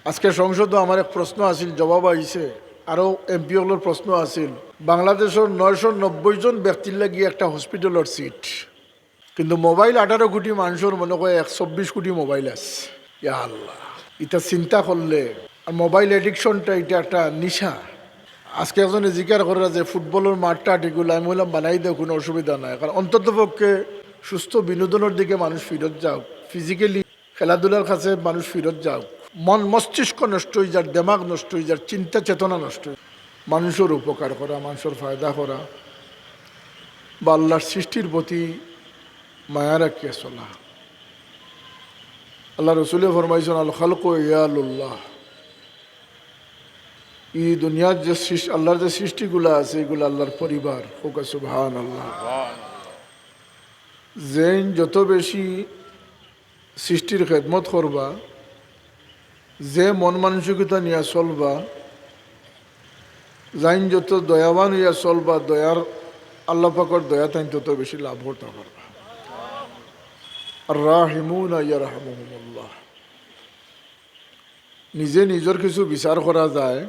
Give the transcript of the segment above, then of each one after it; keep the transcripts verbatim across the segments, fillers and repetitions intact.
আজকে সংসদও আমার এক প্রশ্ন আছিল, জবাব আইছে, আরও এমপি অকলর প্রশ্ন আছিল। বাংলাদেশর নয়শো নব্বই জন ব্যক্তির লাগি একটা হসপিটালর সিট, কিন্তু মোবাইল আঠারো কোটি মানুষর মনে হয় এক চব্বিশ কোটি মোবাইল আছে। ইয়া আল্লাহ, ইটা চিন্তা করলে, আর মোবাইল অ্যাডিকশনটা ইটা একটা নিশা। আজকে একজনে জিকার করে যে ফুটবলর মাঠটা আটিগুলো, আমি বললাম বানাই দেও, কোনো অসুবিধা নাই, কারণ অন্তত পক্ষে সুস্থ বিনোদনের দিকে মানুষ ফিরত যাও, ফিজিক্যালি খেলাধুলার কাছে মানুষ ফিরত যাও, মন মস্তিষ্ক নষ্ট হয়ে যার, দেমাগ নষ্ট হয়ে যার, চিন্তা চেতনা নষ্ট হয়ে যার। মানুষর উপকার করা, মানুষর ফায়দা করা, বা আল্লাহর সৃষ্টির প্রতি মায়া রাখিয়া চলা। আল্লাহ রসুলে ফরমাইছেন, "আল খালকু ইয়ালুল্লাহ।" এই দুনিয়ার যে সৃষ্টি, আল্লাহর যে সৃষ্টিগুলা আছে, এগুলা আল্লাহর পরিবার। হোক সুবহানাল্লাহ। যেইন যত বেশি সৃষ্টির খেদমত করবা, যে মন মানসিকতা নিয়া চলবা, যাইন যত দয়াবান হইয়া চলবা, দয়ার, আল্লাহ পাকর দয়া তাইন তত বেশি লাভ করতে পারবা। আর রাহিমুনা ইয়ারহামুহুমুল্লাহ। নিজে নিজর কিছু বিচার করা যায়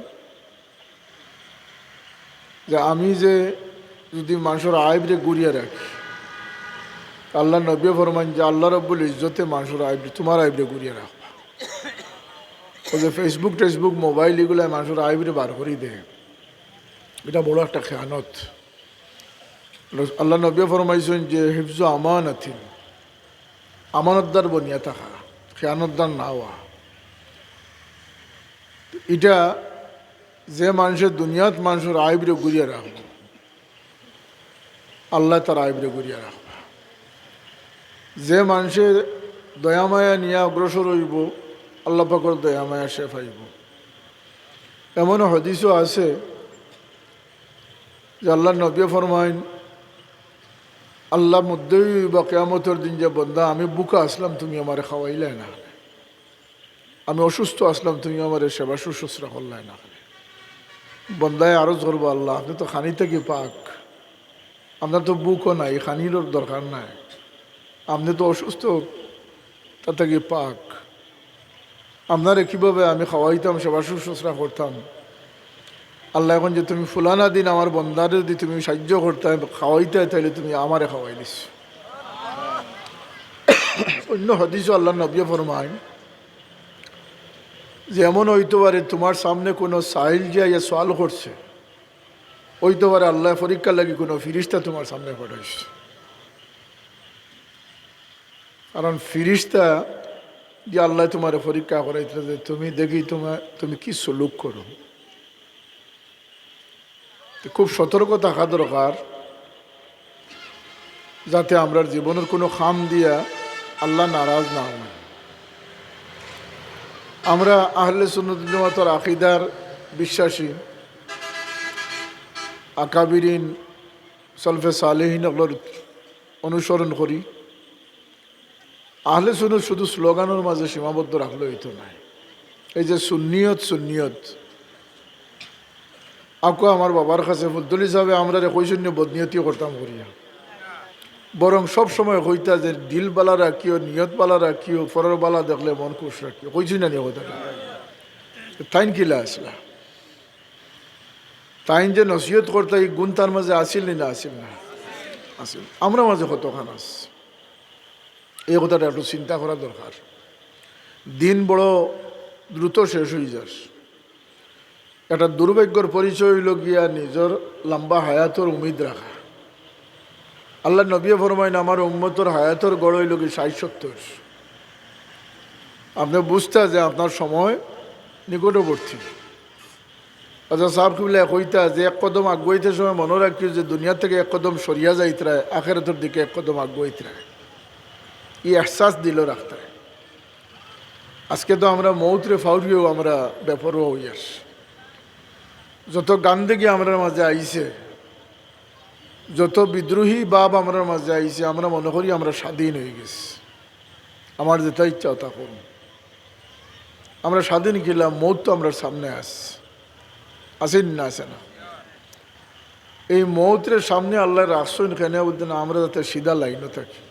যে আমি যে যদি মানুষর আইবরে গুরিয়া রাখি, আল্লাহ নবী ফরমাইন যে আল্লাহ রব্বুল ইজ্জতে মানুষর আইবরে, তোমার আইবরে গুরিয়া রাখবা। ওই যে Facebook টেসবুক, মোবাইল, এগুলায় মানুষর আইবরে বার করি দেয়, এটা বড় একটা খেয়ানত। আল্লাহ নবী ফরমাইছেন যে হিফজু আমানাতিন, আমানতদার বনিয়া থাকা, খেয়ানতদার না হওয়া। এটা যে মানুষে দুনিয়াত মানুষর আইবরে গুরিয়া রাখবো, আল্লাহ তার আইবরে গুরিয়া রাখবা। যে মানুষে দয়ামায়া নিয়া অগ্রসর হইব, আল্লাহ পাকর দয়ামায়া সে পাইব। এমন হাদিসও আছে যে আল্লাহর নবী ফরমাইন, আল্লাহ মধ্যেই বা কিয়ামতর দিন যে, "বন্দা, আমি ভুকা আসলাম, তুমি আমারে খাওয়াইলায় না, আমি অসুস্থ আসলাম, তুমি আমারে সেবা শুশ্রূষা করলায় না।" বন্দায় আরজ করবো, "আল্লাহ, আপনে তো খানি থাকি পাক, আপনার তো ভুকও নাই, খানিরও দরকার নাই, আপনে তো অসুস্থ, তা থাকি পাক, আপনারে কিভাবে আমি খাওয়াইতাম, সেবা শুশ্রূষা করতাম? আল্লাহ, এখন যে তুমি ফুলানা দিন আমার বন্দারে যদি তুমি সাহায্য করতায়, খাওয়াইতায়, তাইলে তুমি আমারে খাওয়াইলিছো।" অন্য হাদিসও আল্লাহর নবী ফরমাইন যে এমন হইতে পারে তোমার সামনে কোনো সাইল যে আইয়া সওয়াল করছে, হইতে পারে আল্লাহ পরীক্ষার লাগি কোনো ফিরিস্তা তোমার সামনে পাঠাইছে। কারণ ফিরিস্তা যে আল্লাহ তোমারে পরীক্ষা করাইতে যে তুমি দেখি তোমার, তুমি কি সুলুক করো। তো খুব সতর্ক থাকা দরকার, যাতে আমরার জীবনের কোনো কাম দিয়া আল্লাহ নারাজ না হন। আমরা আহলে সুন্নত জামাতর আকিদার বিশ্বাসী, আকাবিরিন, সলফে সালেহিন অকলর অনুসরণ করি। আহলে সুন্নত শুধু স্লোগানের মাঝে সীমাবদ্ধ রাখলে হইতো নায়। এই যে সুন্নিয়ত, সুন্নিয়ত, আকু আমার বাবার কাছে ফুলতলি সাহেবে আমরারে কইছইন নি বদনিয়তি করতাম করিয়া, বরং সব সময় কইতা যে দিল বালা রাখিও, নিয়ত বালা রাখিও, পরর বালা দেখলে মন খুশ রাখিও। কইছইন না নি কথাটা? তাইন কিলা আসলা? তাইন যে নসিহত করতা, এই গুণ তার মাঝে আছিল নি না আছিল না? আছিল। আমরার মাঝে কতখান আছে? এই কথাটা একটু চিন্তা করা দরকার। দিন বড় দ্রুত শেষ হয়ে যার। একটা দুর্ভাগ্যর পরিচয় হইল গিয়া নিজর লম্বা হায়াতর উম্মিদ রাখা। আল্লাহর নবী ফরমাইন, "আমার উম্মতর হায়াতর গড় হইল কি ষাইট সত্তর।" আপনে বুঝতা যে আপনার সময় নিকটবর্তী। আচ্ছা, সাহেব কিবলা কইতা যে এক কদম আগুয়াইতে সময় মনো রাখিও যে দুনিয়া থাকি এক কদম সরিয়া যাইতরায়, আখেরাতর দিকে এক কদম আগুয়াইতরায়। ই এহসাস দিল রাখতায়। আজকে তো আমরা মৌতরে ফাউরিয়েও আমরা বেপরোয়া হইয়ার। যত গান্দেগি আমরার মাঝে আইছে, যত বিদ্রোহী ভাব আমরার মাঝে আইছে, আমরা মনো করি আমরা স্বাধীন হয়ে গেছি, আমার যেটা ইচ্ছা ওটা করুন। আমরা স্বাধীন কিলা? মৌত তো আমরার সামনে আছে, আছে নি না আছে না? এই মৌতরে সামনে আল্লাহ রাখছইন কেনে? বলতে না, আমরা যাতে সিধা লাইনও থাকি।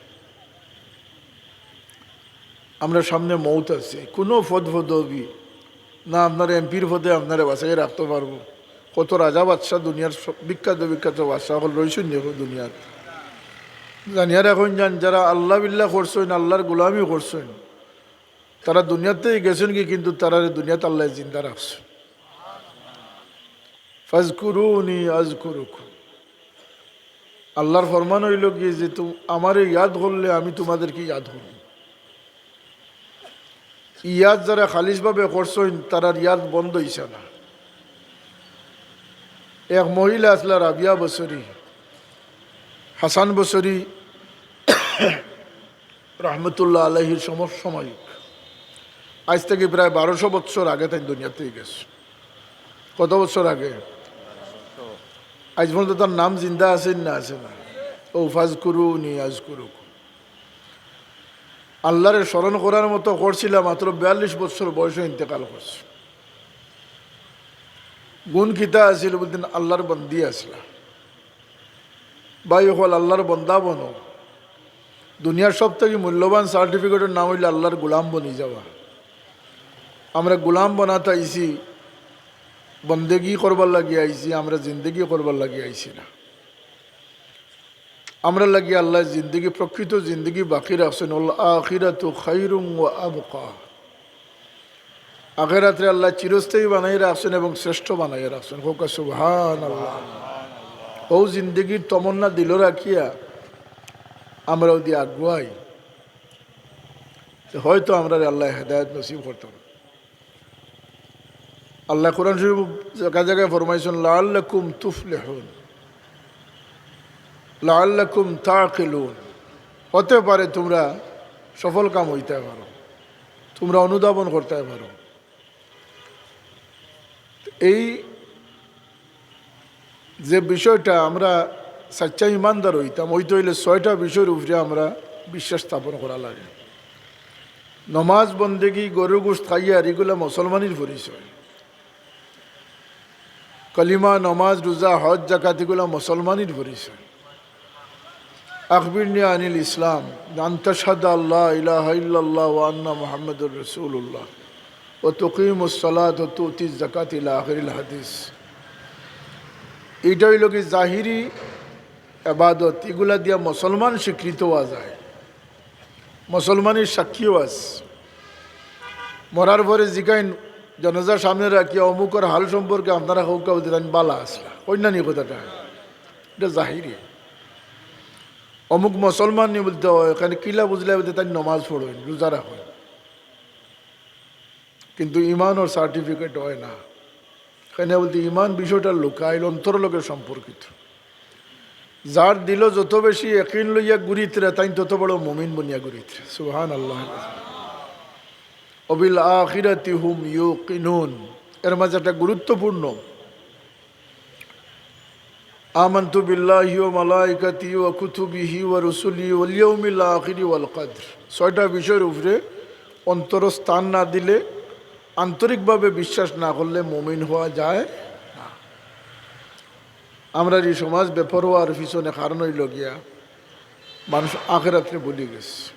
আমরা সামনে মৌত আছে, কোনো পদ পদবি, না আপনার এমপির পদে আপনারে বাঁচাইয়া রাখতো পারবো। কত রাজা বাদশাহ, দুনিয়ার সব বিখ্যাত বিখ্যাত বাদশাহ অকল রইছইন নি দুনিয়াত। জানিয়া রাখইন যান, যারা আল্লাহ বিল্লাহ করছইন, আল্লাহর গোলামি করছইন, তারা দুনিয়াতেই গেছইন গি, কিন্তু তারারে দুনিয়াত আল্লায় জিন্দা রাখছইন। ফাজকুরুনি আজকুরুকুম। আল্লাহর ফরমান অইলো গি যে, তু-, আমারে ইয়াদ করলে আমি তোমাদেরকে ইয়াদ করব। ইয়াদ যারা খালিসভাবে করছইন, তারার ইয়াদ বন্ধ অইছে না। এক মহিলা আছলা রাবিয়া বসরি, হাসান বসরি রহমতুল্লাহ আলাইহির সমসাময়িক। আইজ থাকি প্রায় বারোশো বৎসর আগে তাইন দুনিয়াত গেছইন। কত বৎসর আগে? আইজ পর্যন্ত তার নাম জিন্দা আছে না আছে না? ও ফাজকুরুনি আজকুরুকুম। আল্লাহরে স্মরণ করার মতো করছিলা, মাত্র বিয়াল্লিশ বৎসর বয়সে ইন্তেকাল করছইন। গুণ কিতা আছিল বুলতেন? আল্লাহর বন্দি আছলা। ভাই অকল, আল্লাহর বন্দা বনো। দুনিয়ার সব থাকি মূল্যবান সার্টিফিকেটর নাম অইলো আল্লাহর গোলাম বনি যাওয়া। আমরা গোলাম বনাত আইছি, বন্দেগি করবার লাগি আইছি, আমরা জিন্দেগি করবার লাগি আইছি না। আমরা লাগি আল্লাহ জিন্দেগি, প্রকৃত জিন্দেগি বাকি রাখছইন। ওয়াল আখিরাতু খাইরুম ওয়া আবকা। আখেরাতরে আল্লাহ চিরস্থায়ী বানাই রাখছইন এবং শ্রেষ্ঠ বানাই রাখছইন। কউক্কা সুবহানাল্লাহ। ও জিন্দেগির তমন্না দিলো রাখিয়া আমরা যদি আগুয়াই, তে হয়তো আমরারে আল্লাহ হেদায়েত নসিব করতা। আল্লাহ কোরআন শরীফ জাগায় জাগায় ফরমাইছইন, লাআল্লাকুম তুফলিহুন, লাআল্লাকুম তাকিলুন। হতে পারে তোমরা সফল কাম অইতা পারো, তোমরা অনুধাবন করতা পারো। এই যে বিষয়টা আমরা সাচ্চা ইমানদার অইতাম, অইতে অইলে ছয়টা বিষয়র উপরে আমরা বিশ্বাস স্থাপন করা লাগে। নমাজ, বন্দেগি, গরু গোস্ত খাইয়ার, ইগুলা মুসলমানির পরিচয়। কলিমা, নমাজ, রোজা, হজ, জাকাত, ইগুলা মুসলমানির পরিচয়। আখবিরনি আনিল ইসলাম, আন তাশহাদা আল্লা ইলাহা ইল্লাল্লাহ ওয়া আন্না মুহাম্মাদুর রাসূলুল্লাহ ওয়া তুকিমুস সালাত ওয়া তুতিজ যাকাত ইলা আখিরিল হাদিস। ইটা অইলো গি জাহিরি ইবাদত, ইগুলা দিয়া মুসলমান স্বীকৃত অওয়া যায়, মুসলমানির সাক্ষীও আছে। মরার পরে জিগাইন, জানাজা সামনে রাখিয়া, অমুকর হাল সম্পর্কে আপনারা কউক্কা, বুলতে তাইন বালা আছলা, কইন না নি কথাটা? ইটা জাহিরি। অমুক মুসলমান নি বুলতে অয়, এখানে কিলা বুঝলা বুলতে তাইন নমাজ পড়ইন, রোজা রাখইন, কিন্তু ইমানর সার্টিফিকেট অয় না। এখানে বুলতে ইমান বিষয়টা লুকাইল, অন্তরর লগে সম্পর্কিত। যার দিলো যত বেশি একিন লইয়া ঘুরিতরা, তাইন তত বড় মুমিন বনিয়া ঘুরিতরা। সুবহানাল্লাহ। ওয়াবিল আখিরাতি হুম ইউকিনুন। এর মাঝে একটা গুরুত্বপূর্ণ, আমানতু বিল্লাহি ওয়া মালাইকাতিহি ওয়া কুতুবিহি ওয়া রুসুলিহি ওয়াল ইয়াউমিল আখিরি ওয়াল কদর। ছয়টা বিষয়র উপরে অন্তর স্থান না দিলে, আন্তরিকভাবে বিশ্বাস না করলে মুমিন হওয়া যায় না। আমরার ই সমাজ বেপরোয়ার পিছনে কারণ অইলো গিয়া মানুষ আখেরাতরে ভুলি গেছে।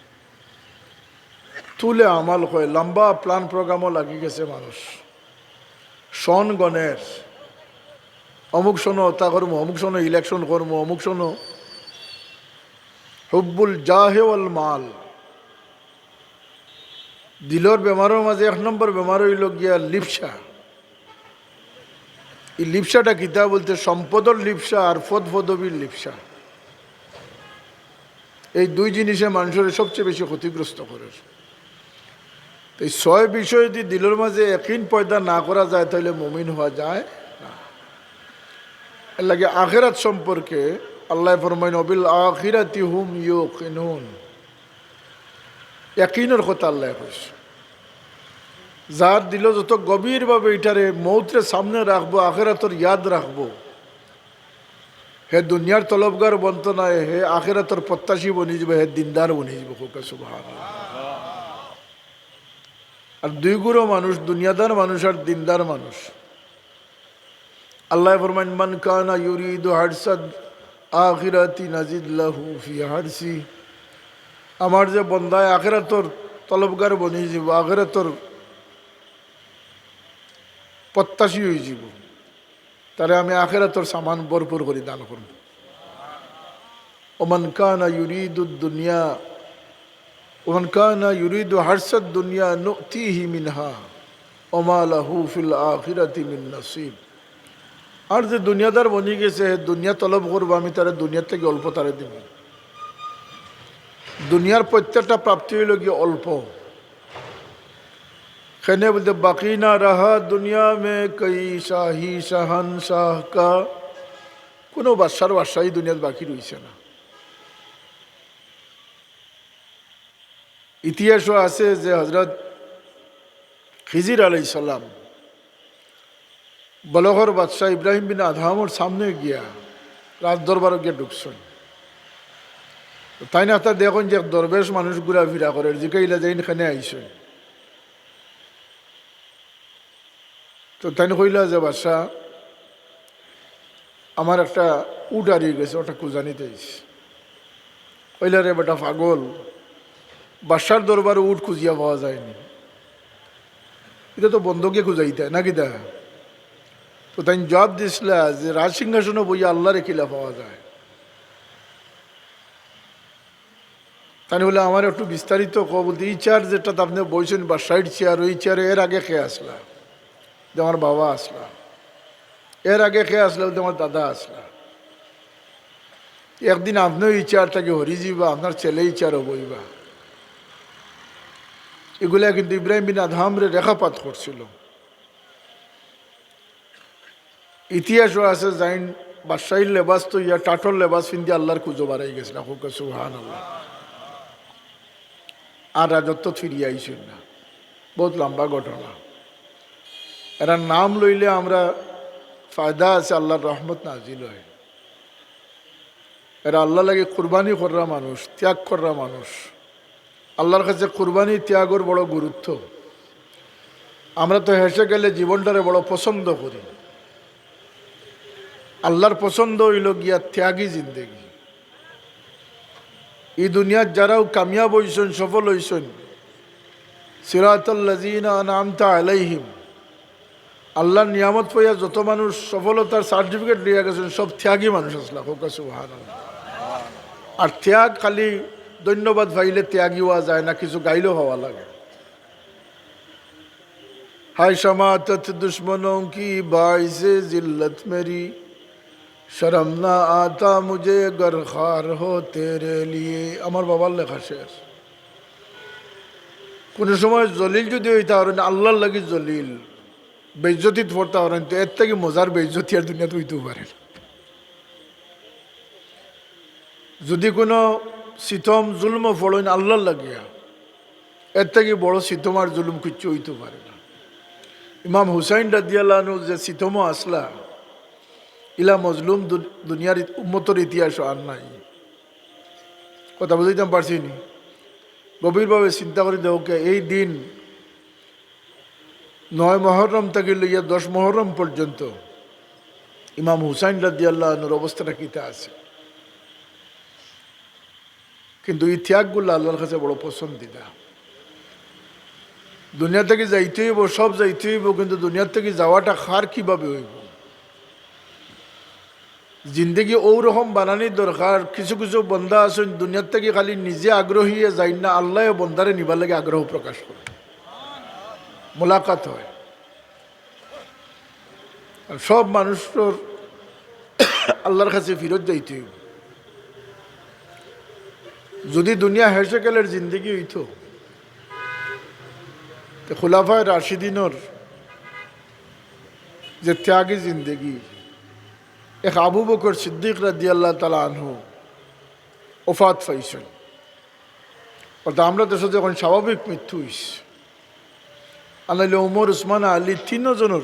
তুলে আমাল কয়, লম্বা প্ল্যান প্রোগ্রামও লাগি গেছে মানুষ। সন গণের, অমুক সনো অতা করমু, অমুক সনো ইলেকশন করমু, অমুক সনো হুব্বুল জাহে ওয়াল মাল। দিলর বেমারর মাঝে এক নম্বর বেমার অইলো গিয়া লিপ্সা। ই লিপ্সাটা কিতা বুলতে, সম্পদর লিপ্সা আর পদ পদবীর লিপ্সা। এই দুই জিনিসে মানুষরে সবচেয়ে বেশি ক্ষতিগ্রস্ত করের। তো এই ছয় বিষয় যদি দিলর মাঝে একিন পয়দা না করা যায়, তাইলে মুমিন হওয়া যায় না। এর লাগি আখেরাত সম্পর্কে আল্লায় ফরমাইন, "ওয়াবিল আখিরাতি হুম ইউকিনুন।" একিনর কথা আল্লায় কইছে। যার দিলো যত গভীরভাবে ইটারে মউতরে সামনে রাখবো, আখেরাতর ইয়াদ রাখবো, হে দুনিয়ার তলবগার বনতো নায়, হে আখেরাতর প্রত্যাশী বনি যিবো, হে দিনদার বনি যিবো। কউক্কা সুবহানাল্লাহ। আর দুই গুরু মানুষ, দুনিয়াদার মানুষ আর দিনদার মানুষ। আল্লায় ফরমাইন, "মান কানা ইউরিদু হারসাল আখিরাতি নাজিদ লাহু ফি হারসি।" আমার যে বন্দায় আখেরাতর তলবগার বনি যিবো, আখেরাতর প্রত্যাশী অইযিবো, তারে আমি আখেরাতর সামান ভরপুর করি দান করমু। ওমান কানা ইউরিদুদ দুনিয়া, ওমান কানা ইউরিদু হারসাদ দুনিয়া নুতিহি মিনহা ওমা লাহু ফিল আখিরাতি মিন নাসিব। আর যে দুনিয়াদার বনি গেছে, হে দুনিয়া তলব করবো, আমি তারে দুনিয়ার থাকি অল্প তারে দিমু। দুনিয়ার প্রত্যেকটা প্রাপ্তি অইলো গিয়া অল্প। কেনে বুলতে, বাকি না রাহা দুনিয়া মে কই শাহি শাহানশাহ কা, কুনু বাদশার বাদশাহি দুনিয়াত বাকি রইছে না। ইতিহাসো আছে যে হযরত খিজির আলাইহিস সালাম বলখর বাদশা ইব্রাহিম বিন আদহামর সামনে গিয়া রাজদরবারো গিয়া ঢুকছইন। তো তাইন একটা দেখইন যে এক দরবেশ মানুষ ঘুরাফিরা করের, জিকাইলা যে, "ইন কেনে আইছইন?" তো তাইন কইলা যে, "বাদশা, আমার একটা উট হারিয়ে গেছে, ওটা খুঁজানিত আইছি।" কইলা, "রে বেটা পাগল, বাদশার দরবারো উট খুঁজিয়া পাওয়া যায়নি, ইটা তো বন্দকে খুঁজাইতা না কিতা?" তো তাইন জবাব দিছলা যে, "রাজসিংহাসনো বইয়া আল্লারে কিলা পাওয়া যায়?" তাইন বলে, "আমারে একটু বিস্তারিত কও।" বুলতে, "ই চেয়ার যেটাত আপনে বইছইন, বাদশাইর চেয়ার, ওই চেয়ারে এর আগে কে আছলা?" বুলতে, "আমার বাবা আছলা।" "এর আগে কে আছলা?" বুলতে, "আমার দাদা আছলা।" "একদিন আপনেও ই চেয়ার থাকি হরি যিবা, আপনার ছেলে ই চেয়ারো বইবা।" ইগুলা কিন্তু ইব্রাহিম বিন আদহামরে রেখাপাত করছিল। ইতিহাসো আছে, যাইন বাদশাইর লেবাস থইয়া টাটর লেবাস পিন্দি আল্লার খুঁজো বারাই গেছলা। কউক্কা সুবহানাল্লাহ। আর রাজত্বত ফিরিয়া আইছইন না। বউত লম্বা ঘটনা। এরার নাম লইলে আমরা ফায়দা আছে, আল্লার রহমত নাজিল অয়। এরা আল্লার লাগি কুরবানি কররা মানুষ, ত্যাগ কররা মানুষ। আল্লার কাছে কুরবানি ত্যাগর বড় গুরুত্ব। আমরা তো হেসে গেলে জীবনটারে বড় পছন্দ করি। আল্লার পছন্দ অইলো গিয়া ত্যাগী জিন্দেগি। ই দুনিয়াত যারাও কামিয়াব অইছইন, সফল অইছইন, সিরাতাল্লাযিনা আনআমতা আলাইহিম, আল্লার নিয়ামত পাইয়া যত মানুষ সফলতার সার্টিফিকেট লইয়া গেছইন, সব ত্যাগী মানুষ আছলা। কউক্কা সুবহানাল্লাহ। আর ত্যাগ খালি ধন্যবাদ পাইলে ত্যাগী অওয়া যায় না, কিছু গাইলও পাওয়া লাগে। হায় শামাতত দুশমনোঁ কি বাইসে জিল্লত মেরি, শরম না আতা মুঝে গর খার হো তেরে লিয়ে। আমার বাবার লেখা শেষ। কুনু সময় জলিল যুদি অইতা পারইন, আল্লার লাগি জলিল, বেইজ্জতিত পড়তা পারইন, তো এর থাকি মজার বেইজ্জতি আর দুনিয়াত অইতেও পারে না। যুদি কুনু সিতম জুলমো পড়ইন আল্লার লাগিয়া, এর থাকি বড় সিতম আর জুলুম কিচ্ছু অইতেও পারে না। ইমাম হুসাইন রাদিয়াল্লাহু আনহু যে সিতমো আছলা, ইলা মজলুম দু-, দুনিয়ার ইত-, উম্মতর ইতিহাসো আর নাই। কথা বুঝাইতাম পারছি নি? গভীরভাবে চিন্তা করি দেখউক্কা, এই দিন নয় মহররম থাকি লইয়া দশ মহররম পর্যন্ত ইমাম হুসাইন রাদিয়াল্লাহু আনহুর অবস্থাটা কিতা আছে। কিন্তু ই ত্যাগগুলা আল্লার কাছে বড় পছন্দিদা। দুনিয়া থাকি যাইতে অইবো, সব যাইতে অইবো, কিন্তু দুনিয়া থাকি যাওয়াটা কার কিভাবে অইবো? জিন্দেগি অউ রকম বানানির দরকার। কিছু কিছু বন্দা আছইন দুনিয়ার থাকি খালি নিজে আগ্রহী অইয়া যাইন না, আল্লায়ও বন্দারে নিবার লাগি আগ্রহ প্রকাশ করে, মোলাকাত হয়। আর সব মানুষর আল্লার কাছে ফিরত যাইতে অইবো। যুদি দুনিয়া হেসে গেলের জিন্দেগি অইতো, তে খুলাফায়ে রাশিদিনর যে ত্যাগী জিন্দেগি, এক আবু বকর সিদ্দিক রাদিয়াল্লাহু তাআলা আনহু ওফাত পাইছইন। অর্থাৎ আমরা দেশো যখন স্বাভাবিক মৃত্যু অইছে, আর নাইলে ওমর, উসমান, আলী তিনজনর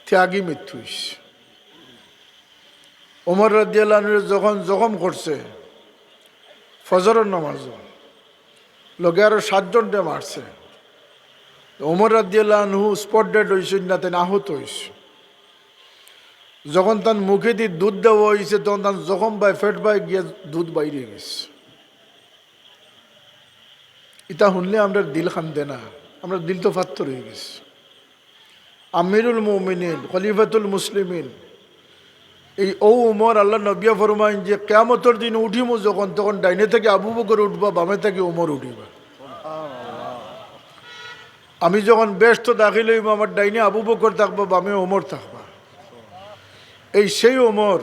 ত্যাগী মৃত্যু অইছে। ওমর রাদিয়াল্লাহু আনহুরে যখন জখম করছে ফজরর নামাজো, লগে আরো সাতজনরে মারছে। ওমর রাদিয়াল্লাহু আনহু স্পট ডেড অইছইন না, তাইন আহত অইছইন। যখন তান মুখেদি দুধ দেওয়া অইছে, তখন তান জখম বায়, পেট বায় গিয়া দুধ বাইরে গেছে। ইতা হুনলে আমরার দিল কান্দে না, আমরার দিল তো ফাত্তর অইগেছে। আমিরুল মুমিনিন, খলিফাতুল মুসলিমিন। এই অউ উমর, আল্লার নবিয়ে ফরমাইন যে, "কিয়ামতর দিন উঠিমু যখন, তখন ডাইনে থাকি আবু বকর উঠবা, বামে থাকি উমর উঠিবা।" আমি যখন বেহেস্তো দাখিল অইমু, আমার ডাইনে আবু বকর থাকবা, বামে উমর থাকবা। এই সেই উমর,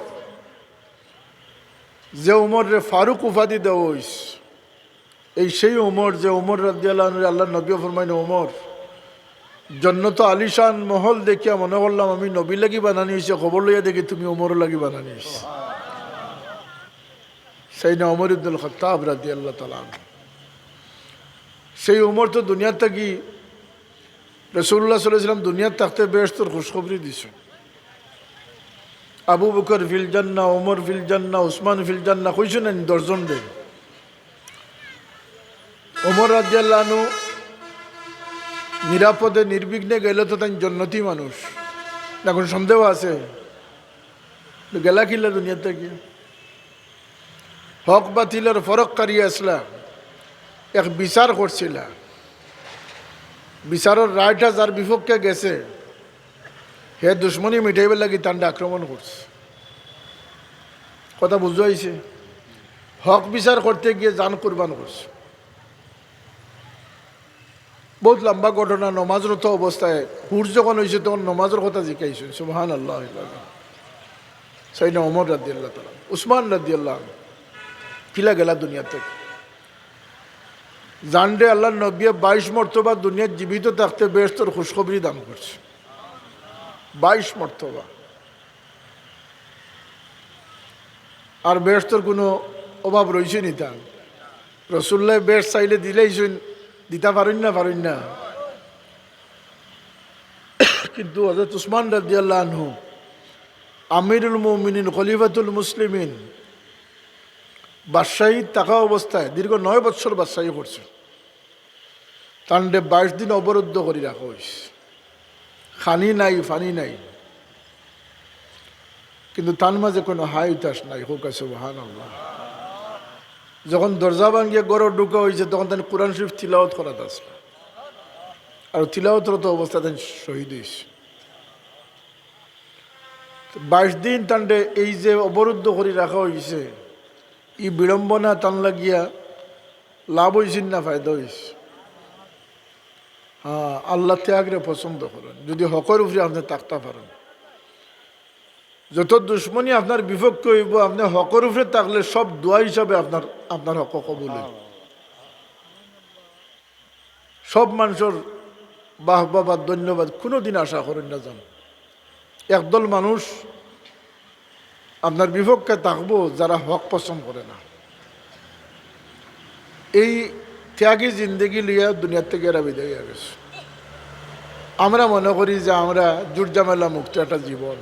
যে উমররে ফারুক উপাধি দেওয়া অইছে, এই সেই উমর, যে উমর রাদিয়াল্লাহু আনহুরে আল্লার নবিয়ে ফরমাইন, "উমর, জন্নতো আলিশান মহল দেখিয়া মনে করলাম আমি নবীর লাগি বানানি অইছে, খবর লইয়া দেখি তুমি উমরর লাগি বানানি অইছে।" সাইয়েদনা উমর ইবনুল খাত্তাব রাদিয়াল্লাহু তাআলা আনহু। সেই উমর তো দুনিয়াত থাকি, রাসূলুল্লাহ সাল্লাল্লাহু আলাইহি ওয়াসাল্লাম দুনিয়াত থাকতে বেহেস্তর খুশখবরি দিছইন। আবু বকর ফিল জান্নাহ, উমর ফিল জান্নাহ, উসমান ফিল জান্নাহ, কইছইন না নি দশজনরে? উমর রাদিয়াল্লাহু আনহু নিরাপদে নির্বিঘ্নে গেলে তো তাইন জন্নতি মানুষ, না কুনু সন্দেহ আছে? তো গেলা কিলা দুনিয়াত থাকি? হক বাতিলর ফরক করি আছলা, এক বিচার করছিলা, বিচারর রায়টা যার বিপক্ষে গেছে, হে দুশমনি মিটাইবার লাগি তানরে আক্রমণ করছে। কথা বুঝা অইছে? হক বিচার করতে গিয়া জান কুরবান করছে। বউত লম্বা ঘটনা। নমাজরত অবস্থায় হুশ যখন অইছে, তখন নমাজর কথা জিকাইছইন। সুবহানাল্লাহ। সাইয়েদনা উমর রাদিয়াল্লাহু তাআলা, উসমান রাদিয়াল্লাহু আনহু, কিলা গেলা দুনিয়াত থাকি। যানরে আল্লার নবিয়ে বাইশ মর্তবা দুনিয়াত জীবিত থাকতে বেহেস্তর খুশখবরি দান করছে। বাইশ মর্তবা। আর বেহেস্তর কুনু অভাব রইছে নি তান? রাসূলুল্লায় বেহেস্ত চাইলে দিলাইছইন, দিতা পারইন না, পারইন না। কিন্তু হযরত উসমান রাদিয়াল্লাহু আনহু, আমিরুল মুমিনিন, খলিফাতুল মুসলিমিন, বাদশাহী থাকা অবস্থায় দীর্ঘ নয় বৎসর বাদশাহী করছে। তানরে বাইশ দিন অবরুদ্ধ করি রাখা অইছে। খানি নাই, পানি নাই, কিন্তু তান মাঝে কুনু হায় হুতাশ নাই। কউক্কা সুবহানাল্লাহ। যখন দরজা ভাঙ্গিয়া ঘরো ঢুকা অইছে, তখন তান কুরআন শরীফ তিলাওয়াত করাত আছলা, আর তিলাওয়াতরত অবস্থায় তান শহীদ অইছে। বাইশ দিন তানরে এই যে অবরুদ্ধ করি রাখা অইছে, ই বিড়ম্বনা তান লাগিয়া লাভ অইছেনি না ফায়দা অইছে? হ্যাঁ, আল্লাহ ত্যাগরে পছন্দ করইন। যুদি হকর উপরে আপনে থাকতা পারইন, যত দুশমনি আপনার বিপক্ষে অইবো, আপনে হকর উপরে থাকলে সব দোয়া হিসাবে আপনার, আপনার হক কবুল অইবো। সব মানষর বাহবা বা ধন্যবাদ কুনুদিন আশা করইন না যান। একদল মানুষ আপনার বিপক্ষে থাকবো, যারা হক পছন্দ করে না। এই ত্যাগী জিন্দেগি লইয়া দুনিয়ার থাকি এরা বিদায় অইয়া গেছে। আমরা মনে করি যে আমরা জুট ঝামেলা মুক্ত একটা জীবন,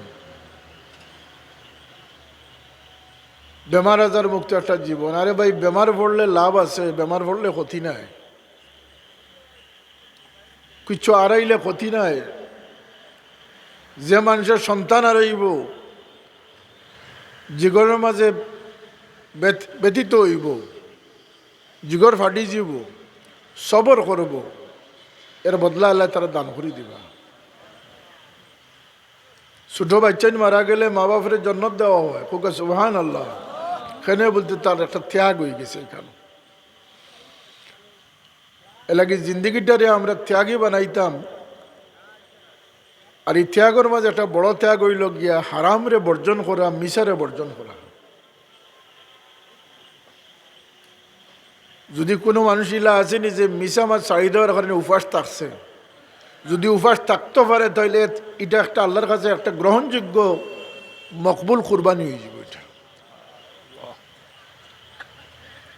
বেমার আজার মুক্ত একটা জীবন। আরে ভাই, বেমার পড়লে লাভ আছে, বেমার পড়লে ক্ষতি নাই। কিচ্ছু আরাইলে ক্ষতি নাই। যে মানষর সন্তান আরাইবো, জিগরর মাঝে ব্যথ-, ব্যথিত অইবো, জিগর ফাটি যিবো, সবর করবো, এর বদলা আল্লায় তারে দান করি দিবা। ছোট বাইচ্চাইন মারা গেলে মা বাপরে জন্নত দেওয়া অয়, কউক্কা সুবহানাল্লাহ। কেনে বুলতে তার একটা ত্যাগ অইগেছে ইখান। এরলাগি জিন্দেগিটারে আমরা ত্যাগী বানাইতাম। আর ই ত্যাগর মাঝে একটা বড় ত্যাগ অইলো গিয়া হারামরে বর্জন করা, মিছারে বর্জন করা। যুদি কুনু মানুষ ইলা আছেনি যে মিছা মাত ছাড়ি দেওয়ার কারণে উপাস থাকছে, যুদি উপাস থাকতো পারে, তাইলে ইটা একটা আল্লার কাছে একটা গ্রহণযোগ্য মকবুল কুরবানি অইযিবো ইটা।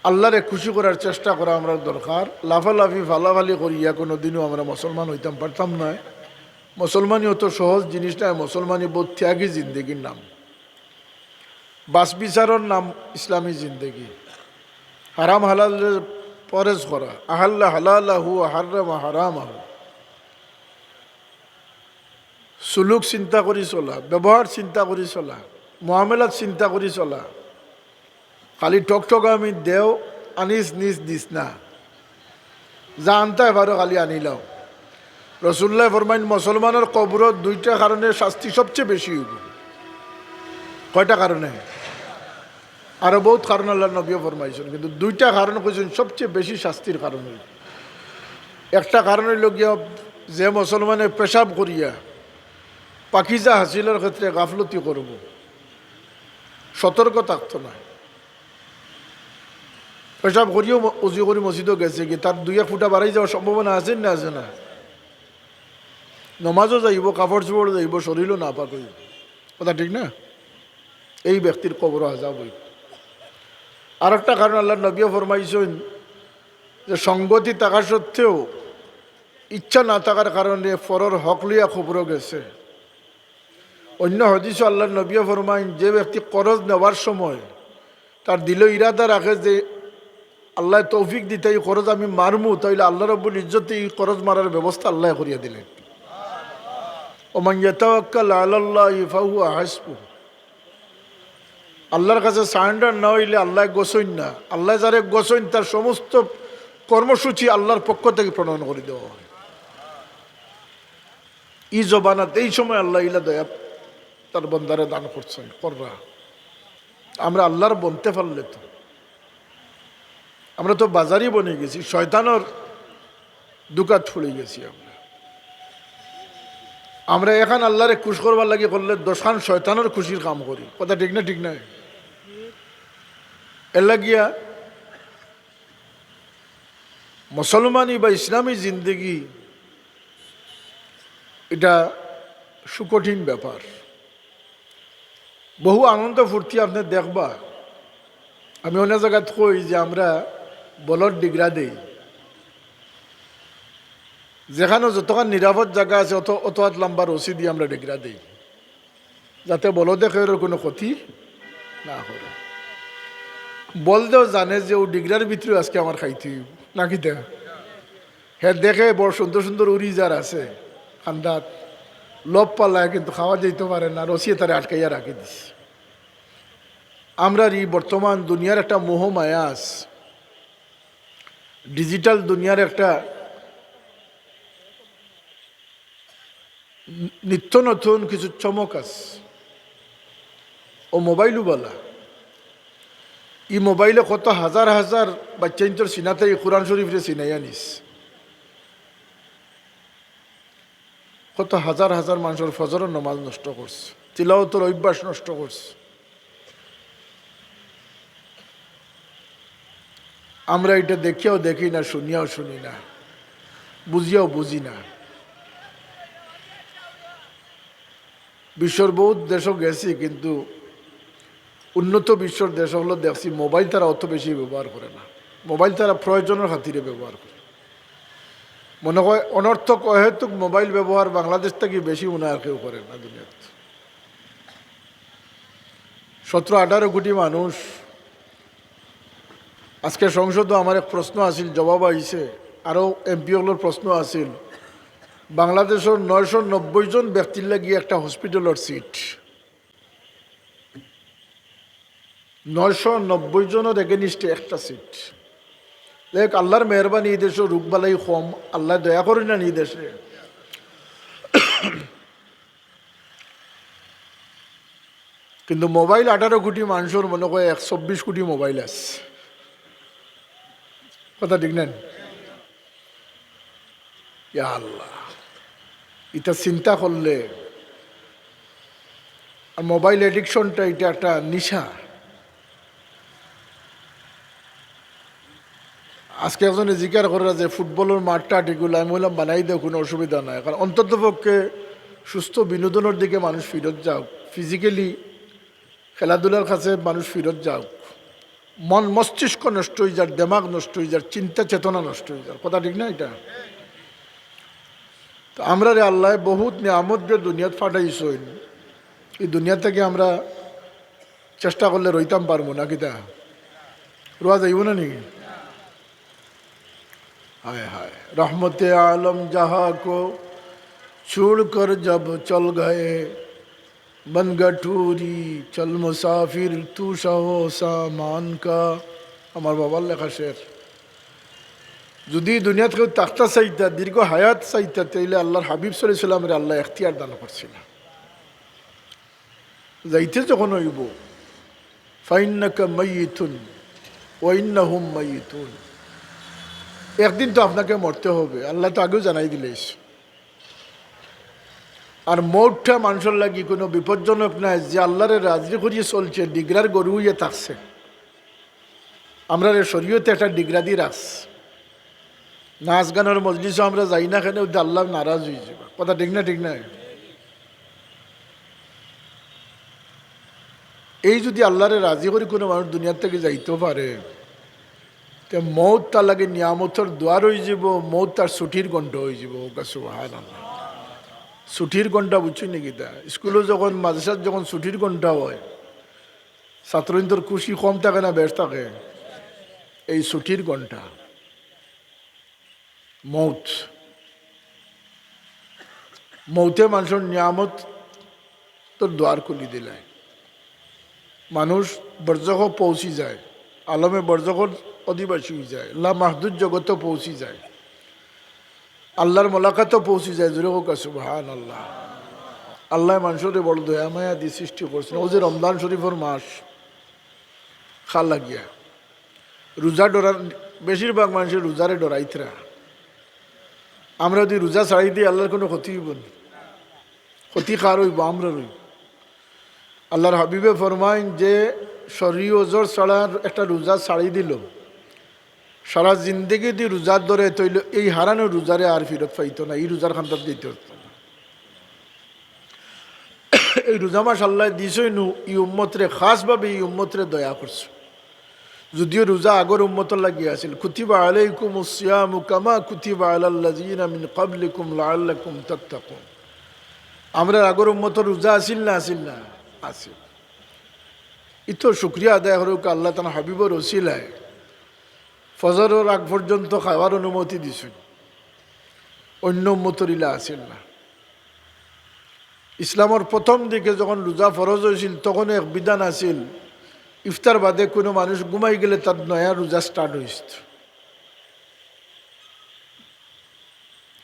আল্লারে খুশি করার চেষ্টা করা আমরার দরকার। লাফালাফি ফালাফালি করিয়া কুনুদিনও আমরা মুসলমান অইতাম পারতাম নায়। মুসলমানি অত সহজ জিনিস নায়, মুসলমানি বউত ত্যাগী জিন্দেগির নাম। বাছ বিচারর নাম ইসলামী জিন্দেগি। হারাম হালালরে পরেজ করা, আহাল্লা হালালাহু ওয়া হাররামা হারামাহু। সুলুক চিন্তা করি চলা, ব্যবহার চিন্তা করি চলা, মুআমালাত চিন্তা করি চলা। খালি ঠকঠকামি দেও, আনিস নিস দিস না। যা আনতায় পারো খালি আনিলাও। রসুল্লায় ফরমাইন, মুসলমানর কবরো দুইটা কারণে শাস্তি সবচে বেশি অইবো। কয়টা কারণে? আরো বউত কারণ আল্লার নবীয়ে ফরমাইছইন, কিন্তু দুইটা কারণ কইছইন সবচে বেশি শাস্তির কারণ অইবো। একটা কারণ অইলো গিয়া, যে মুসলমানে পেশাব করিয়া পাকিজা হাসিলর ক্ষেত্রে গাফলতি করবো, সতর্ক থাকতো নায়। পেশাব করিও ম-, উজু করি মসজিদো গেছে গি, তার দুই এক ফুটা বাড়াই যাওয়ার সম্ভাবনা আছে না, আছে না? নমাজও যাইবো, কাপড় চোপড়ও যাইবো, শরীরও নাপাক অইবো। কথা ঠিক না? এই ব্যক্তির কবরো আযাব অইবো। আরেকটা কারণ আল্লার নবীয়ে ফরমাইছইন যে সঙ্গতি থাকা সত্ত্বেও ইচ্ছা না থাকার কারণে পরর হক লইয়া কবরো গেছে। অন্য হাদিসো আল্লার নবীয়ে ফরমাইন, যে ব্যক্তি করজ নেওয়ার সময় তার দিলো ইরাদা রাখে যে আল্লায় তৌফিক দিতা ই করজ আমি মারমু, তাইলে আল্লা রব্বুল ইজ্জতে ই করজ মারার ব্যবস্থা আল্লায় করিয়া দিলা। ওমান ইয়াতাওয়াক্কাল আলাল্লাহি ফাহুয়া হাসবুহ। আল্লার কাছে surrender না অইলে আল্লায় গছইন না। আল্লায় যারে গছইন, তার সমস্ত কর্মসূচি আল্লার পক্ষ থাকি প্রণয়ন করি দেওয়া অয়। ই জমানাত, এই সময় আল্লায় ইলা দয়া তার বন্দারে দান করছইন, কররা। আমরা আল্লার বনতে পারলে তো, আমরা তো বাজারি বনি গেছি, শয়তানর দুকাত পড়ি গেছি আমরা। আমরা এখান আল্লারে খুশ করবার লাগি করলে দশখান শয়তানর খুশির কাম করি। কথা ঠিক না? ঠিক না? এর লাগিয়া মুসলমানি বা ইসলামী জিন্দেগি ইটা সুকঠিন ব্যাপার। বহু আনন্দ ফুর্তি আপনে দেখবা। আমি অনেক জাগাত কই যে আমরা বলর ডিগরা দেই, যেখানো যতখান নিরাপদ জাগা আছে অত, অত আত লম্বা রশি দি আমরা ডিগরা দেই, যাতে বলদে কেউর কুনু ক্ষতি না করে। বলদেও জানে যে অউ ডিগরার ভিতরে আজকে আমার খাইতে অইবো, না কিতা? হে দেখে বড় সুন্দর সুন্দর উড়ি যার আছে কান্দাত, লোভ পালায় কিন্তু খাওয়া যাইতো পারে না, রশিয়ে তারে আটকাইয়া রাখি দিছে। আমরার ই বর্তমান দুনিয়ার একটা মোহ মায়া আছে, digital দুনিয়ার একটা নিত্য নতুন কিছু চমক আছে। অউ মোবাইলও বালা, ই মোবাইলে কত হাজার হাজার বাইচ্চাইন্তর সিনাতে ই কোরআন শরীফরে সিনাইয়া নিছে। কত হাজার হাজার মানষর ফজরর নমাজ নষ্ট করছে, তিলাওতর অভ্যাস নষ্ট করছে। আমরা ইটা দেখিয়াও দেখি না, শুনিয়াও শুনি না, বুঝিয়াও বুঝি না। বিশ্বর বউত দেশো গেছি, কিন্তু উন্নত বিশ্বর দেশ অকলো দেখছি মোবাইল তারা অত বেশি ব্যবহার করে না, মোবাইল তারা প্রয়োজনর খাতিরে ব্যবহার করে। মনে অয় অনর্থক অহেতুক মোবাইল ব্যবহার বাংলাদেশ থাকি বেশি মনে অয় আর কেউ করে না দুনিয়াত। সতেরো আঠারো কোটি মানুষ। আজকে সংসদো আমার এক প্রশ্ন আছিল, জবাব আইছে, আরো এমপি অকলর প্রশ্ন আছিল। বাংলাদেশর নয়শো নব্বই জন ব্যক্তির লাগি একটা হসপিটালর সিট, নয়শো নব্বই জনর against-এ একটা সিট। দেখ, আল্লার মেহেরবানি, ই দেশো রোগ বালাই কম, আল্লায় দয়া করইন না নি ই দেশে। কিন্তু মোবাইল আঠারো কোটি মানষর মনে অয় এক চব্বিশ কোটি মোবাইল আছে। কথা ঠিক না নি? ইয়া আল্লাহ, ইটা চিন্তা করলে, আর মোবাইল addiction-টা ইটা একটা নিশা। আজকে একজনে জিকার কররা যে ফুটবলর মাঠটা ঠিক অইলো, আমি কইলাম, "বানাই দেও, কুনু অসুবিধা নাই।" কারণ অন্তত পক্ষে সুস্থ বিনোদনর দিকে মানুষ ফিরত যাউক, physically খেলাধুলার কাছে মানুষ ফিরত যাউক। মন মস্তিষ্ক নষ্ট অইযার, দেমাগ নষ্ট অইযার, চিন্তা চেতনা নষ্ট অইযার। কথা ঠিক না ইটা? তো আমরারে আল্লায় বউত নিয়ামত দিয়া দুনিয়াত পাঠাইছইন, ই দুনিয়া থাকি আমরা চেষ্টা করলে রইতাম পারমু না কিতা? রওয়া যাইবো না নি? হায় হায়, রহমতে আলম যাহা কো ছুড় কর জব চল গয়ে, বন গঠুরি চল মুসাফির তু সহ সামান কা। আমার বাবার লেখা শের। যদি দুনিয়াত কেউ থাকতা চাইতা, দীর্ঘ হায়াত চাইতা, তাইলে আল্লাহর হাবিব সাল্লাল্লাহু আলাইহি ওয়াসাল্লামরে আল্লায় এখতিয়ার দান করছিলা। যাইতে যখন অইবো, "ফাইন্নাকা মাইয়িতুন ওয়া ইন্নাহুম মাইয়িতুন।" একদিন তো আপনাকে মরতে হবে, আল্লায় তো আগেউ জানাই দিলাইছে। আর মউতটা মানষর লাগি কুনু বিপজ্জনক নায়, যে আল্লাহরে রাজি করিয়া চলছে, ডিগরার গরু অইয়া থাকছে। আমরারে শরীয়তে একটা ডিগরা দি রাখছে। নাচ গানর মজলিসো আমরা যাই না কেনে, অউদে আল্লাহ নারাজ অইযিবা। কথা ঠিক না, ঠিক না? এই যদি আল্লাহরে রাজি করি কুনু মানুষ দুনিয়ার থাকি যাইতো পারে, তে মউত তার লাগি নিয়ামতর দুয়ার অইযিবো, মউত তার ছুটির ঘন্টা অইযিবো। কউক্কা সুবহানাল্লাহ। ছুটির ঘন্টা বুঝছইন নি কিতা? স্কুলো যখন, মাদ্রাসাত যখন ছুটির ঘন্টা অয়, ছাত্রইন্তর খুশি কম থাকে না বেশ থাকে? এই ছুটির ঘন্টা। মউত, মউতে মানষর নিয়ামতর দুয়ার খুলি দিলায়। মানুষ বরজখো পৌঁছি যায়, আলমে বরজখর অধিবাসী অইযায়, লামাহদুদ জগতো পৌঁছি যায়, আল্লাহর মোলাকাতো পৌঁছি যায়। জোরে কউক্কা সুবহানাল্লাহ। আল্লায় মানষরে বড় দয়া মায়া দি সৃষ্টি করছইন। অউ যে রমজান শরীফর মাস, খা লাগিয়া রোজা ডরার, বেশিরভাগ মানষে রোজারে ডরাইতরা। আমরা যদি রোজা ছাড়ি দেই, আল্লাহর কুনু ক্ষতি অইবো নি? ক্ষতি কার অইবো? আমরার অইবো। আল্লাহর হাবিবে ফরমাইন যে শররি ওজর ছাড়া একটা রোজা ছাড়ি দিলো, সারা জিন্দেগি যদি রোজা ধরে, তাইলে এই হারানো রোজারে আর ফিরত পাইতো না, ই রোজার খান্দাত যাইতো পারতো না। এই রোজা মাস আল্লায় দিছইন নু, ই উম্মতরে, খাসভাবে ই উম্মতরে দয়া করছে। যদিও রোজা আগর উম্মতর লাগি আছিল, "কুতিবা আলাইকুমুস সিয়ামু কামা কুতিবা আলাল্লাযিনা মিন ক্বাবলিকুম লাআল্লাকুম তাত্তাকুন।" আমরার আগর উম্মতর রোজা আছিল না, আছিল না? আছিল। ইতো শুকরিয়া আদায় করউক্কা আল্লাহ তান হাবিবর ওসিলায়। ফজরর আগ পর্যন্ত খাওয়ার অনুমতি দিছইন, অইন্য উম্মতর ইলা আছিল না। ইসলামর প্রথম দিকে যখন রোজা ফরজ অইছিল, তখন এক বিধান আছিল, ইফতার বাদে কুনু মানুষ ঘুমাই গেলে তার নয়া রোজা start অইছিল।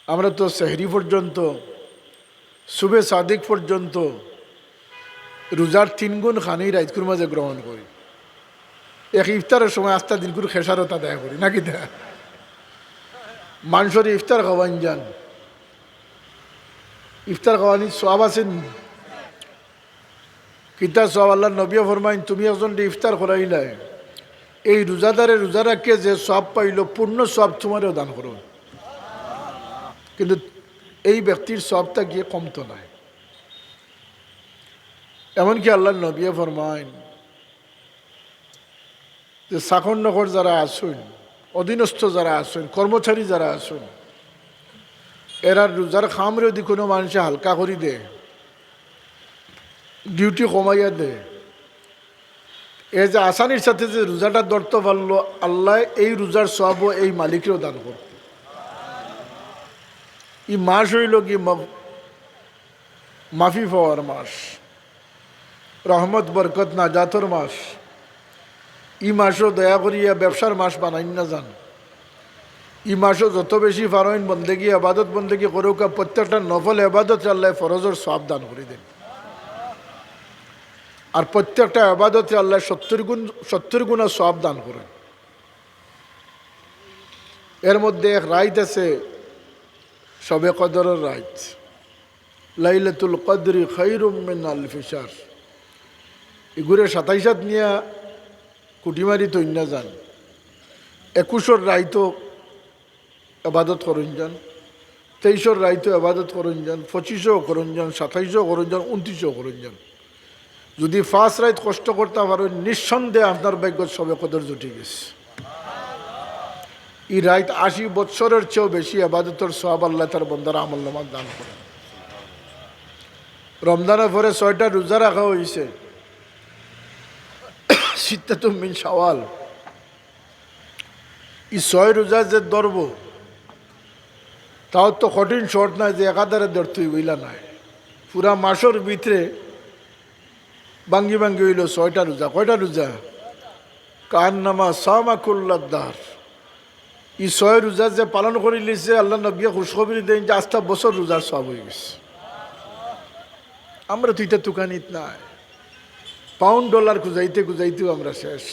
আমরা তো সেহরি পর্যন্ত, সুবে সাদিক পর্যন্ত রোজার তিন গুণ খানি রাইতকুর মাঝে গ্রহণ করি। এক ইফতারর সময় আস্তা দিনকুর খেসারত আদায় করি, না কিতা? মানষরে ইফতার খাওয়াইন যান, ইফতার খাওয়ানিত সওয়াব আছে নি? কিতা সওয়াব? আল্লাহর নবীয়ে ফরমাইন, "তুমি একজনরে ইফতার করাইলায়, এই রোজাদারে রোজা রাখিয়া যে সওয়াব পাইলো, পূর্ণ সওয়াব তুমারেও দান করো।" কিন্তু এই ব্যক্তির সওয়াবটা গিয়া কমতো নায়। এমনকি আল্লাহর নবীয়ে ফরমাইন, যে চাকর নকর যারা আছইন, অধীনস্থ যারা আছইন, কর্মচারী যারা আছইন, এরার রোজার কামরে যদি কুনু মানষে হালকা করি দেয়, duty কমাইয়া দেয়, এ যে আসানির সাথে যে রোজাটা ধরতো পারলো, আল্লায় এই রোজার সওয়াবও এই মালিকরেও দান করবো। ই মাস অইলো গি মা-, মাফি পাওয়ার মাস, রহমত, বরকত, নাজাতর মাস। ই মাসও দয়া করিয়া ব্যবসার মাস বানাইন না যান। ই মাসও যত বেশি পারইন বন্দেগি, এবাদত বন্দেগি করউক্কা, প্রত্যেকটা নফল এবাদতরে আল্লায় ফরজর সওয়াব দান করি দেইন। আর প্রত্যেকটা এবাদতরে আল্লায় সত্তর গুণ, সত্তর গুণা সওয়াব দান করইন। এর মধ্যে এক রাইত আছে শবে কদরর রাইত। লাইলাতুল কদরি খায়রুম মিন আলফি শাহর। ইগুরে সাতাইশাত নিয়া কুটিমারি তৈন্না যান। একুশর রাইতো এবাদত করইন যান, তেইশর রাইতো এবাদত করইন যান, পঁচিশও করইন যান, সাতাইশও করইন যান, ঊনত্রিশও করইন যান। যদি পাঁচ রাইত কষ্ট করতা পারইন, নিঃসন্দেহে আপনার ভাগ্যত শবে কদর জুটি গেছে। ই রাইত আশি বৎসরের চেয়েও বেশি এবাদতর সওয়াব আল্লায় তার বন্দার আমলনামাত দান করইন। রমজানর পরে ছয়টা রোজা রাখা অইছে, সিত্তাতুম মিন শাওয়াল। ই ছয় রোজা যে ধরবো, তাও তো কঠিন শর্ত নায় যে একাধারে ধরতে অইবো, ইলা নায়। পুরা মাসর ভিতরে ভাঙ্গি ভাঙ্গি অইলো ছয়টা রোজা। কয়টা রোজা? কান্নামা সামা কুল্লাদ দাহর। ই ছয় রোজা যে পালন করিলিছে, আল্লার নবিয়ে খুশখবরি দেইন যে আস্তা বছর রোজার সওয়াব অইগেছে। আমরা তো ইতা তুকানিত নাই, পাউন্ড ডলার খুজাইতে খুজাইতেও আমরা শেষ।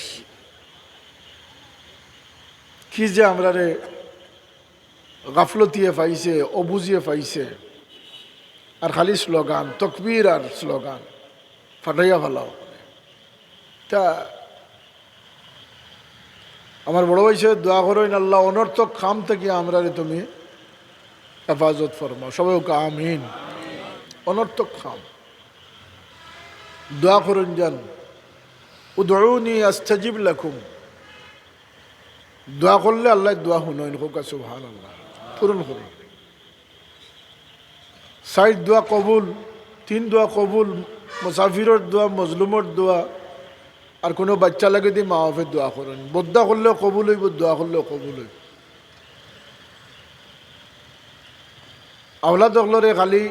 কি যে আমরারে গাফলতিয়ে পাইছে, অবুঝিয়ে পাইছে, আর খালি স্লোগান, তকবীর আর স্লোগান, ফাটাইয়া ফালাও। তা আমার বড় ভাই সাহেব দোয়া করইন, আল্লাহ অনর্থক কাম থাকি আমরারে তুমি হেফাজত ফরমাও। সবাই কউক্কা আমিন। অনর্থক কাম দোয়া করইন যান, উদউনি আস্তাজিব লাকুম। দোয়া করলে আল্লায় দোয়া হুনইন, কউক্কা সুবহানাল্লাহ, পূরণ করইন। চাইর দোয়া কবুল, তিন দোয়া কবুল, মুসাফিরর দোয়া, মজলুমর দোয়া, আর কুনু বাইচ্চা লাগি দি মা বাপে দোয়া করইন। বদ্দোয়া করলেও কবুল অইবো, দোয়া করলেও কবুল অইবো। আওলাদ অকলরে খালি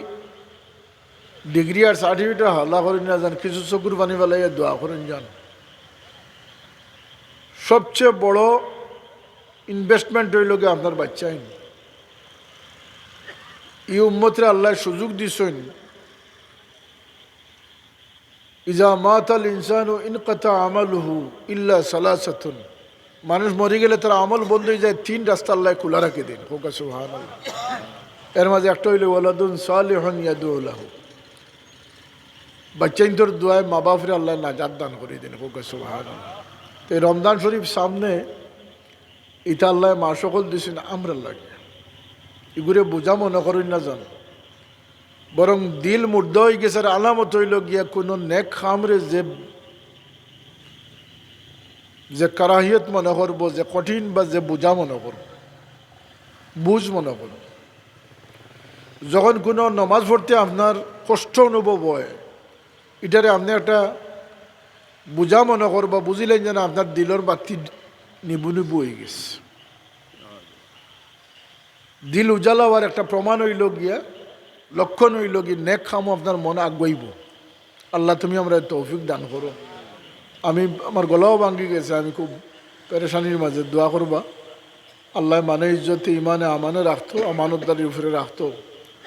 ডিগ্রি আর সার্টিফিকেটর হাওলা করইন না যান, কিছু চকুর পানি ফালাইয়া দোয়া করইন যান। সবচেয়ে বড় ইনভেস্টমেন্ট অইলো গিয়া আপনার বাইচ্চাইন। ই উম্মতরে আল্লায় সুযোগ দিছইন, ইজা মাতাল ইনসানু ইনকাতা আমালুহু ইল্লা সালাসাতুন। মানুষ মরি গেলে তার আমল বন্ধ অইযায়, তিন রাস্তা আল্লায় খুলা রাখি দেইন। কউক্কা সুবহানাল্লাহ। এর মাঝে একটা অইলো ওয়ালাদুন সালিহুন ইয়াদউ লাহু। বাইচ্চাইন্তর দোয়ায় মা বাপরে আল্লায় নাজাত দান করি দেইন। কউক্কা সুবহানাল্লাহ। তে রমজান শরিফ সামনে, ইতা আল্লায় মাস অকল দিছইন আমরার লাগি। ইগুরে বুঝা মনে করইন না যান, বরং দিল মুর্দা অইগেছে। আর আলামত অইলো গিয়া কুনু নেক কামরে যে, যে কারাহিয়ত মনে করবো, যে কঠিন বা যে বুঝা মনে করবো, বুঝ মনে করবো। যখন কুনু নমাজ পড়তে আপনার কষ্ট অনুভব অয়, ইটারে আপনে একটা বুঝা মনে করবা, বুঝিলাইন যেন আপনার দিলর বাতি নিবু নিবু অইগেছে। দিল উজালা অওয়ার একটা প্রমাণ অইলো গিয়া, লক্ষণ অইলো গিয়া, নেক কামো আপনার মন আগুয়াইবো। আল্লাহ, তুমি আমরারে তৌফিক দান করো। আমি, আমার গলাও ভাঙ্গি গেছে, আমি খুব পেরেশানির মাঝে, দোয়া করবা। আল্লায় মানে ইজ্জতে, ইমানে, আমানে রাখতো, আমানতদারির উপরে রাখতো।